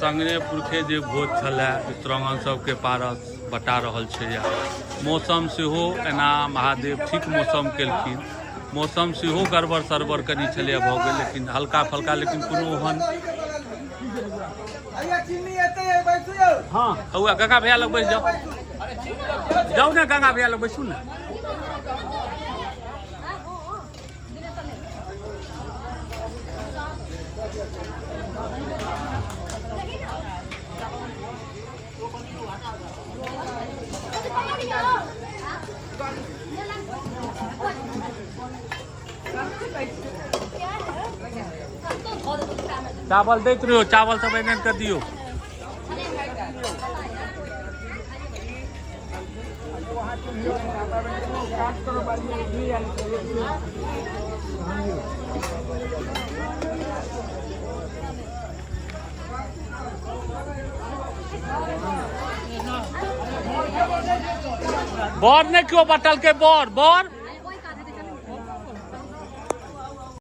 संगने पुरखे जे भोज छलए, स्त्रंगन सबके पारस बटा रहल छै। मौसम सेहो एना महादेव ठीक मौसम केलखिन। मौसम सेहो गड़बड़ सड़बड़ कनि छलैए भऽ गेल, लेकिन हल्का फल्का, लेकिन कोनो ओहन। हँ, हौआ गंगा भैया लग बैस जाउ। जाउ ने, गंगा भैया लग बैसू ने। चावल दैत रहियो, चावल सब आनि आनि कऽ दियौ। बर नहि केओ बटलकै बर बर।